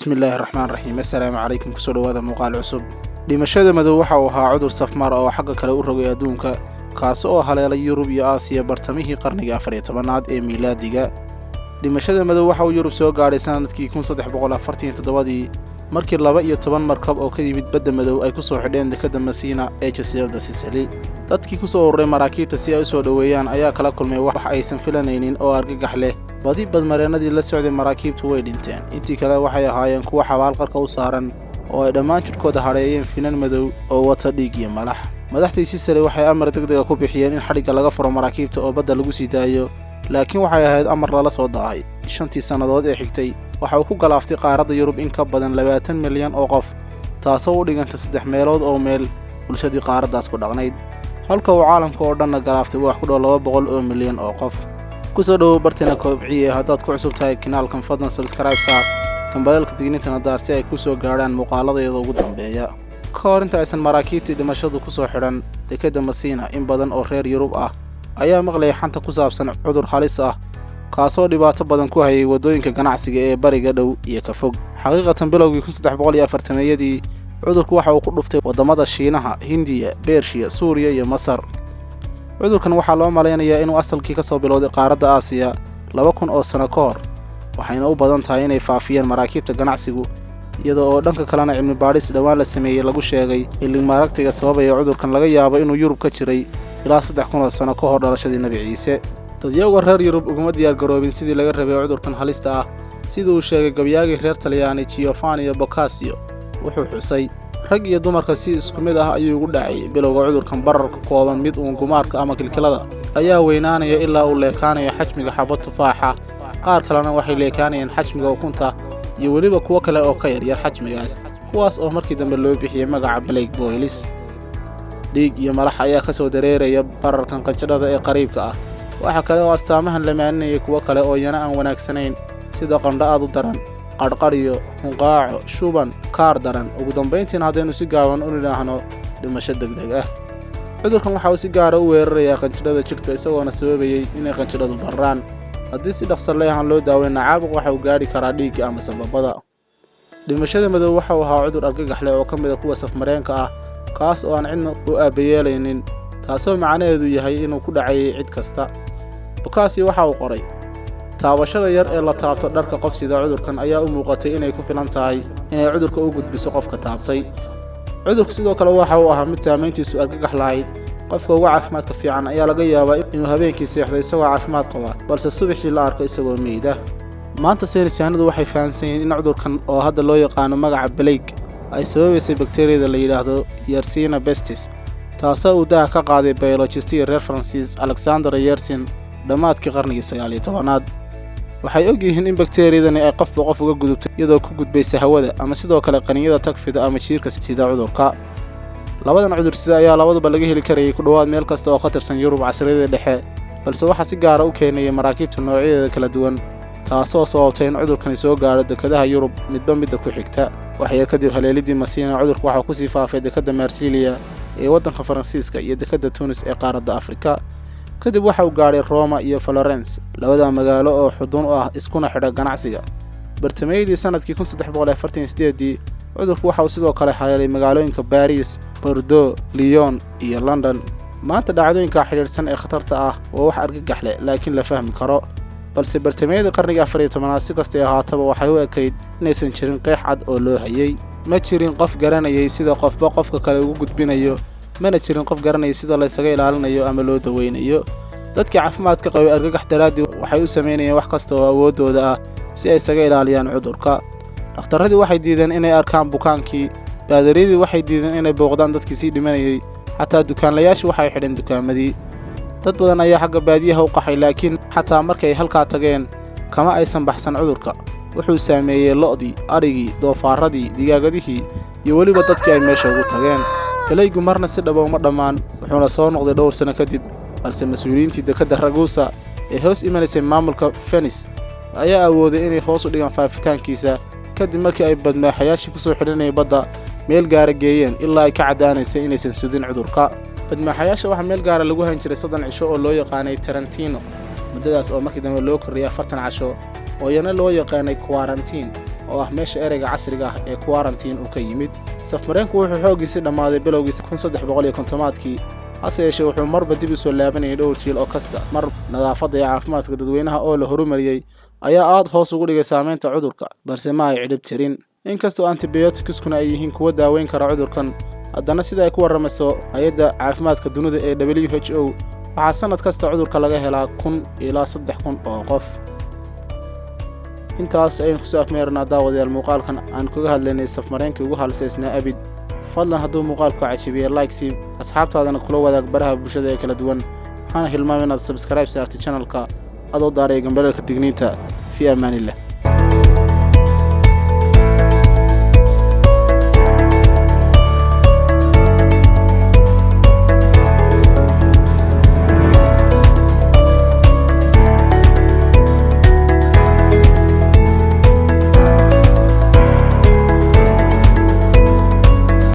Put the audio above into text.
Bismillaahi raxmaan raxiim. Assalaamu calaykum. Kusoo dhawaada muuqaal cusub. Dhimashada madow waxa uu ahaa cudur safmar oo xagga kale u rogay adduunka, kaasi oo haleelay Yurub iyo Aasiya bartamihii qarniga 14aad ee miilaadiga. Dhimashada madow waxa uu Yurub soo gaadhay sanadkii 1347dii, markii 12 markab oo ka yimid badda madow ay ku soo xidheen dekadda Masiina ee jasiiradda Sisali. Dadkii ku soo ururay maraakiibta si ay u soo dhoweeyaan ayaa kala kulmay wax aysan filanaynin oo argagax leh. Badi badmareennadii la socday maraakiibtu way dhinteen, intii kale waxay ahaayeen kuwa xabaal qarka u saaran oo ay dhammaan jidhkooda hadheeyeen finan madow oo wata dhiig iyo malax. Madaxdii Sisali waxay amar degdega ku bixiyeen in xadhigga laga furo maraakiibta oo badda lagu sii daayo, laakiin waxay ahayd amar lala soo daahay. 5tii sannadood ee xigtay waxa uu ku galaaftay qaaradda Yurub in ka badan 20 milyan oo qof, taasoo u dhiganta 3 meelood oo meel bulshadii qaaraddaas ku dhaqnayd, halka uu caalamka oo dhanna galaaftay wax ku dhow 200 oo milyan oo qof. Kusoo dhowow barteena Koobciye. Haddaad ku cusub tahay kanaalkan, fadlan subscribe saar, gambaleelka dignintana daar si ay ku soo gaadhaan muuqaaladayada ugu dambeeya. Ka hor inta aysan maraakiibtii dhimashadu ku soo xidhan dekedda Masiina, in badan oo reer Yurub ah ayaa maqlayay xanta ku saabsan cudur halis ah, kaasoo dhibaato badan ku hayay waddooyinka ganacsiga ee bariga dhow iyo ka fog. Xaqiiqatan, bilowgii 1340-meeyadii cudurku waxa uu ku dhuftay waddamada Shiinaha, Hindiya, Bershiya, Suuriya iyo Masar. Cudurkan waxaa loo malaynayaa inuu asalkii ka soo bilowday qaaradda Aasiya 2000 oo sano ka hor, waxayna u badan tahay inay faafiyeen maraakiibta ganacsigu, iyadoo oo dhanka kalena cilmi baadhis dhowaan la sameeyey lagu sheegay in ligmaaragtiga sababaya cudurkan laga yaabo inuu Yurub ka jiray ilaa 3000 oo sano ka hor dhalashadii Nebi Ciise. Dadyowga reer Yurub uguma diyaargaroobin sidii laga rabay cudurkan halista ah. Sida uu sheegay gabyaagii reer Talyaani Giovanni Boccaccio, wuxuu xusay: "Rag iyo dumarka si isku mid ah ayuu ugu dhacay bilowga cudurkan barar ka kooban mid uun gumaarka ama kilkilada ayaa weynaanaya ilaa uu leekaanayo xajmiga xabad tufaaxa. Qaar kalena waxay leekaanayeen xajmiga ukunta iyo weliba kuwo kale oo ka yaryar xajmigaas, kuwaas oo markii dambe loo bixiyey magaca plague boils. Dhiig iyo malax ayaa ka soo dareeraya bararkan qanjidhada ee qariibka ah. Waxaa kale oo astaamahan lamaaninayay kuwo kale oo iyana aan wanaagsanayn, sida qandho aad u daran, qadhqadhiyo, hunqaaco, shuban, kaar daran, ugu dambayntiina, haddaynu si gaaban u nidhaahno, dhimasho degdeg ah. Cudurkan waxa uu si gaara u weerarayaa qanjidhada jidhka, isagoona sababayey inay qanjidhadu bararaan. Haddii si dhaqso leh aan loo daaweynna, caabuq waxa uu gaadhi karaa dhiigga ama sambabada. Dhimashada madow waxa uu ahaa cudur argagax leh oo ka mid a kuwa safmareenka ah, kaas oo aan cidna u aabayeelaynin, taasoo macnaheedu yahay inuu ku dhacayay cid kasta. Boccaccio waxa uu qoray: "Taabashada yar ee la taabto dharka qof sida cudurkan ayaa u muuqatay inay ku filan tahay inay cudurka u gudbiso qofka taabtay. Cudurku sidoo kale waxa uu ahaa mid saamayntiisu argagax lahayd. Qofka uga caafimaadka fiican ayaa laga yaabaa inuu habeenkii seexdo isagoo caafimaad qaba, balse subaxii la arko isagoo meyda. Maanta saynisyahanadu waxay fahamsan yihiin in cudurkan oo hadda loo yaqaano magaca plague ay sababaysay bakteriyada la yidhaahdo Yersinia pestis, taasoo uu daha ka qaaday biologistiya reer Faransiis Alexander Yersin dhammaadkii qarnigii 19aad. Waxay og yihiin in bakteriyadani ay qofba qof uga gudubtay iyadoo ku gudbaysa hawada ama sidoo kale qaninyada tagfida ama jiirka sida cudurka. Labadan cudur sida ayaa labaduba laga heli karayay ku dhowaad meel kasta oo ka tirsan Yurub casriyadii dhexe, balse waxaa si gaara u keenayay maraakiibta noocyadeeda kala duwan, taasoo sababtay in cudurkani soo gaadho dekadaha Yurub midba midda ku xigta. Waxyar kadib haleelidii Masiina, cudurku waxaa kusii faafay dekadda Marsiiliya ee waddanka Faransiiska iyo dekadda Tunis ee qaaradda Afrika. Kadib waxa uu gaadhay Roma iyo Florence, labada magaalo oo xudun u ah iskuna xidha ganacsiga. Bartameeyadii sanadkii 1348dii cudurku waxa uu sidoo kale haleelay magaalooyinka Baris, Bordeaux, Lyon iyo London. Maanta dhacdooyinka xidhiidhsan ee khatarta ah waa wax argagax leh, laakiin la fahmi karo, balse bartameeyadii qarniga 14aad si kastay ahaataba waxay u ekayd inaysan jirin qeex cad oo loo hayay. Ma jirin qof garanayay sida qofba qofka kale ugu gudbinayo, mana jirin qof garanaya sida laysaga ilaalinayo ama loo daweynayo. Dadkii caafimaadka qabay argagax daraaddii waxay u samaynayeen wax kasta oo awooddooda ah si ay isaga ilaaliyaan cudurka. Dhakhtarradii waxay diideen inay arkaan bukaankii, baadariyadii waxay diideen inay booqdaan dadkii sii dhimanayay, xataa dukaanlayaashu waxay xidheen dukaamadii. Dad badan ayaa xagga baadiyaha u qaxay, laakiin xataa markay halkaa tageen kama aysan baxsan cudurka. Wuxuu saameeyey lo'dii, adhigii, doofaaradii, digaagadihii iyo weliba dadkii ay meesha ugu tageen. Plague-gu marna si dhaba uma dhammaan, wuxuuna soo noqday dhowr sano kadib, balse mas-uuliyiintii dekadda Ragusa ee hoos imanaysay maamulka Fenis ayaa awooday inay hoos u dhigaan faafitaankiisa, kadib markii ay badmaaxayaashii ku soo xidhanayay badda meel gaara geeyeen ilaa ay ka caddaanaysay inaysan sudin cudurka. Badmaaxayaasha waxaa meel gaara lagu hayn jiray 30 cisho oo loo yaqaanay tarantino, muddadaas oo markii dambe loo kordhiyay 40 casho oo iyana loo yaqaanay quarantine. Oo ah meesha ereyga casriga ah ee quarantine uu ka yimid. Safmareenku wuxuu xooggiisii dhammaaday bilowgii 1350-aadkii, hase yeeshee wuxuu marba dib u soo laabanayay dhowr jiil oo kasta. Mar nadaafadda iyo caafimaadka dadweynaha oo la horumariyey ayaa aad hoos ugu dhigay saameynta cudurka, balse ma ay cidhib tirin. Inkastoo antibiotics-kuna ay yihiin kuwo daaweyn kara cudurkan, haddana sida ay ku warramayso Hay'adda Caafimaadka Dunida ee WHO, waxaa sannad kasta cudurka laga helaa 1000 ilaa 3000 oo qof. Intaas ayaynu kusoo afmeernaa, daawadayaal, muuqaalkan aan kaga hadlaynay safmareenkii ugu halisaysnaa abid. Fadlan hadduu muuqaalku cajibiyey, like sii, asxaabtaadana kula wadaag baraha bulshada ee kala duwan, waxaana hilmaam inaad subscribe saartay channel-ka adoo daaraya gambaleelka digniinta. Fii amaanillah.